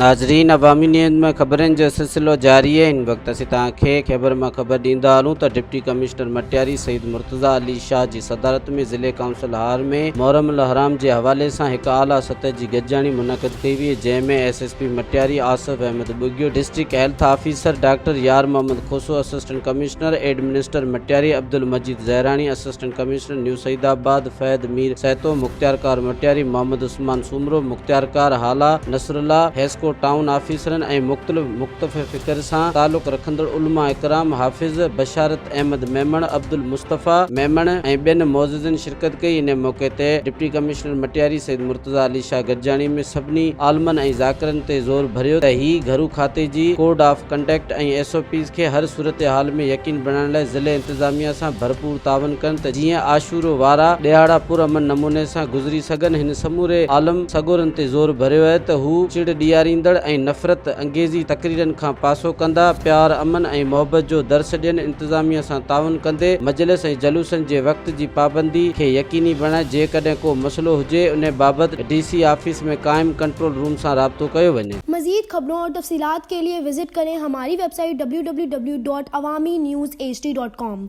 ناظرين عوامي نيوز ۾ خبرن جو سلسلو جاري آهي هن وقت اسين توهان کي خيبر مان خبر ڏيندا هلون ته ڊپٽي ڪمشنر مٽياري سيد مرتضيٰ علي شاهه جي صدارت ۾ ضلعي ڪائونسل هار ۾ محرم الحرام جي حوالي سان هڪ اعليٰ سطح جي گڏجاڻي منعقد ڪئي وئي جنهن ۾ S S P Matiari Asif Ahmed Bughio district health officer doctor Yar Muhammad Khoso assistant commissioner administrator Matiari Abdul Majeed Zahrani assistant commissioner new Saeedabad Fahad Mir Sahito مختيارڪار مٽياري محمد عثمان سومرو مختيارڪار هالا نصرالله، حيسڪو ٽائون آفيسرن ۽ مختلف مڪتب فڪر سان تعلق رکندڙ علماء اڪرام حافظ بشارت احمد ميمڻ، عبدالمصطفيٰ ميمڻ ۽ ٻين معززين شرڪت ڪئي. انهي موقعي تي ڊپٽي ڪمشنر مٽياري سيد مرتضيٰ علي شاهه گڏجاڻي ۾ سڀني عالمن ۽ ذاڪرن تي زور ڀريو ته هي گهرو کاتي جي code of conduct ۽ S O Ps کي هر صورتحال ۾ يقين بڻائڻ لاء ضلعي انتظاميا سان ڀرپور تعاون ڪن ته جيئن عاشورو وارا ڏهاڙا پرامن نموني سان گذري سگهن. هن سموري عالم سڳورن تي زور ڀريو آهي ته هو چڙ ڏياريندڙ ۽ نفرت انگيزي تقريرن کان پاسو ڪندا، پيار، امن ۽ محبت جو درس ڏين، انتظاميا سان تعاون ڪندي مجلس ۽ جلوسن جي وقت جي پابندي کي يقيني بڻائي، جيڪڏهن ڪو مسئلو هجي انهي بابت ڊي سي آفيس ۾ قائم ڪنٽرول روم سان رابطو ڪيو وڃي. مزيد خبرون اور تفصيلات کے لئے وزٽ ڪرين ھماري web site www.awamiNewsHD.com.